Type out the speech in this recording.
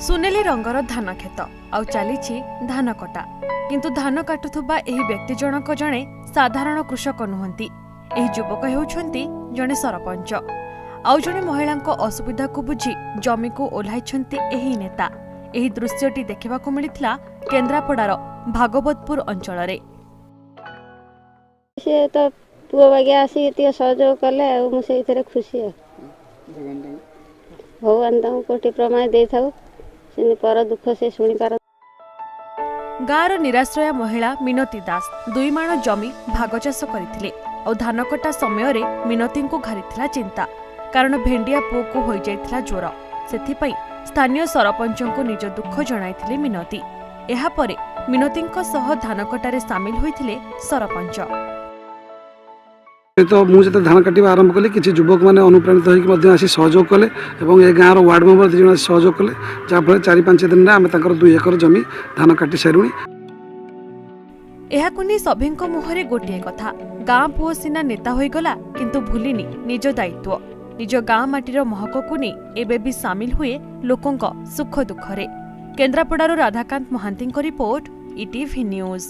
ସୁନେଲି ରଙ୍ଗର ଧାନ କ୍ଷେତ ଆଉ ଚାଲିଛି ଧାନ କଟା। କିନ୍ତୁ ଧାନ କାଟୁଥିବା ଏହି ବ୍ୟକ୍ତି ଜଣକ ଜଣେ ସାଧାରଣ କୃଷକ ନୁହନ୍ତି। ଏହି ଯୁବକ ହେଉଛନ୍ତି ଜଣେ ସରପଞ୍ଚ। ଆଉ ଜଣେ ମହିଳାଙ୍କ ଅସୁବିଧାକୁ ବୁଝି ଜମିକୁ ଓହ୍ଲାଇଛନ୍ତି ଏହି ନେତା। ଏହି ଦୃଶ୍ୟଟି ଦେଖିବାକୁ ମିଳିଥିଲା କେନ୍ଦ୍ରାପଡ଼ାର ଭାଗବତପୁର ଅଞ୍ଚଳରେ। ସିଏ ତ ପୁଅ ବାଗିଆ ଆସିକି ଟିକେ ସହଯୋଗ କଲେ ଆଉ ମୁଁ ସେଇଥିରେ ଖୁସି। ଆଉ ଭଗବାନ ତାଙ୍କୁ କୋଟି ପ୍ରମାଣ ଦେଇଥାଉ, ସେମିତି ପର ଦୁଃଖ ସେ ଶୁଣିପାର। ଗାଁର ନିରାଶ୍ରୟା ମହିଳା ମିନତୀ ଦାସ 2 ମାଣ ଜମି ଭାଗ ଚାଷ କରିଥିଲେ। ଆଉ ଧାନ କଟା ସମୟରେ ମିନତୀଙ୍କୁ ଘାରିଥିଲା ଚିନ୍ତା, କାରଣ ଭେଣ୍ଡିଆ ପୁଅକୁ ହୋଇଯାଇଥିଲା ଜ୍ୱର। ସେଥିପାଇଁ ସ୍ଥାନୀୟ ସରପଞ୍ଚଙ୍କୁ ନିଜ ଦୁଃଖ ଜଣାଇଥିଲେ ମିନତୀ। ଏହାପରେ ମିନତୀଙ୍କ ସହ ଧାନ କଟାରେ ସାମିଲ ହୋଇଥିଲେ ସରପଞ୍ଚ। ତ ମୁଁ ଯେତେବେଳେ ଧାନ କାଟିବା ଆରମ୍ଭ କଲି, କିଛି ଯୁବକମାନେ ଅନୁପ୍ରାଣିତ ହୋଇକି ମଧ୍ୟ ଆସି ସହଯୋଗ କଲେ ଏବଂ ଏ ଗାଁର ୱାର୍ଡ଼ ମେମ୍ବର 2 ଜଣ ଆସି ସହଯୋଗ କଲେ, ଯାହାଫଳରେ 4-5 ଦିନରେ ଆମେ ତାଙ୍କର 2 ଏକର ଜମି ଧାନ କାଟି ସାରିଲୁଣି। ଏହାକୁ ନେଇ ସଭିଙ୍କ ମୁହଁରେ ଗୋଟିଏ କଥା, ଗାଁ ପୁଅ ସିନା ନେତା ହୋଇଗଲା, କିନ୍ତୁ ଭୁଲିନି ନିଜ ଦାୟିତ୍ୱ। ନିଜ ଗାଁ ମାଟିର ମହକକୁ ନେଇ ଏବେ ବି ସାମିଲ ହୁଏ ଲୋକଙ୍କ ସୁଖ ଦୁଃଖରେ। କେନ୍ଦ୍ରାପଡ଼ାରୁ ରାଧାକାନ୍ତ ମହାନ୍ତିଙ୍କ ରିପୋର୍ଟ, ଇଟିଭି ନ୍ୟୁଜ୍।